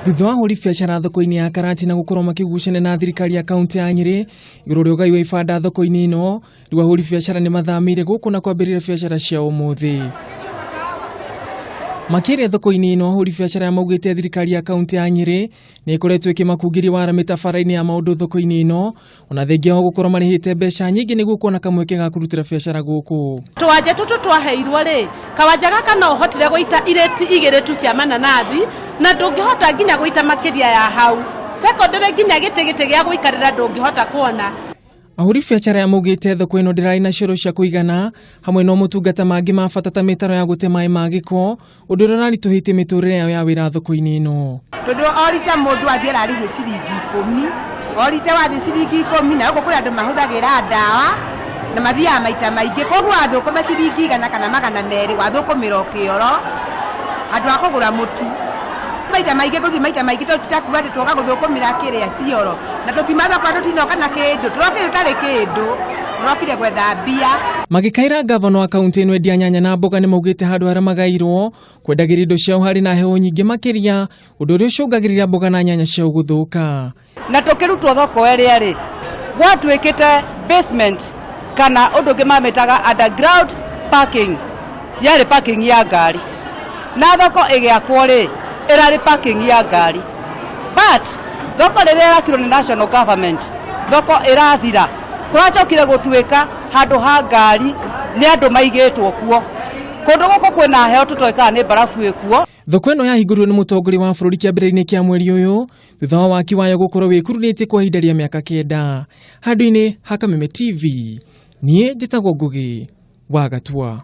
Thutha wa ahũri biacara thoko-inĩ ya Karatina gũkorwo makĩgucania na thirikari ya kaunti ya Nyĩrĩ igũrũ rĩa ũgai wa ibanda thoko-inĩ ĩno, rĩu ahũri biacara nĩ mathamĩire gũkũ na kwambĩrĩria biacara ciao ũmũthĩ. Makĩria thoko-inĩ ĩno, ahũri biacara maugĩte thirikari ya kaunti ya Nyĩrĩ nĩ ĩkoretwo ĩkĩmakungĩria wara mĩtabara-inĩ ya maũndũ thoko-inĩ ĩno, ona thengia wao gũkorwo marĩhĩte mbeca nyingĩ nĩguo kuona kamweke ga kũrutĩra biacara gũkũ. Tũwanja tũtũ twaheirwo rĩ, kawanja gaka no ũhotire gũita irĩti igĩrĩ tu cia mananathi na ndũngĩhota nginya gũita makĩria ya hau. Secondary nginya gĩtĩ gĩtĩ gĩa gũikarĩra ndũngĩhota kuona. Ahũri biacara aya maugĩte thoko ĩno ndĩrarĩ na cioro cia kũigana hamwe na motungata mangĩ ma bata ta mĩtaro ya gũte maĩ ma gĩko, ũndũ ũrĩa ũraritũhĩtie mĩtũrĩre yao ya wĩra thoko-inĩ ĩno. Tondũ o rita mũndũ athiĩ ararĩhio ciringi ikũmi, o rita wathiĩ ciringi ikũmi, na gũkũ kũrĩ andũ mahũthagĩra ndawa na mathiaga maita maingĩ, koguo wathũkũma ciringi igana kana 200 wathũkũmĩra o kĩoro handũ ha kũgũra mũtu. Maita maingĩ ngũthiĩ maita maingĩ tondũ titakuga atĩ twoka gũthũkũmĩra kĩrĩa cioro, na tũkiuma thoko tũtinoka na kĩndũ, tũrokire tũtarĩ kĩndũ, tũrokire gwetha mbia. Magĩkaĩra ngavana wa kaunti ĩno endia nyanya na mboga nĩ maugĩte handũ harĩa magairwo kwendagĩria indo ciao harĩ na heho nyingĩ makĩria, ũndũ ũrĩa ũcũngagĩrĩria mboga na nyanya ciao gũthũka. Na tũkĩrutwo thoko ĩrĩa rĩ, gwatuĩkĩte basement kana ũndũ ũngĩ mamĩtaga underground parking, yarĩ parking ya ngari, na thoko ĩgĩakwo rĩ, ĩrarĩ parking ya ngari, but thoko rĩrĩa ĩrakirwo nĩ national government, thoko ĩrathira, kũracokire gũtuĩka handũ ha ngari nĩ andũ maigĩtwo kuo. Kũndũ gũkũ kwĩna heho tũtoĩ kana nĩ mbarabu ĩkuo. Thoko ĩno yahingũrirwo nĩ mũtongoria wa bũrũri kĩambĩrĩria-inĩ kĩa mweri ũyũ thutha wa waki wayo gũkorwo wĩkururĩtie kwa ihinda rĩa mĩaka 9. Handũ-inĩ ha Kameme TV, niĩ njĩtagwo Ngũgĩ wa Gatua.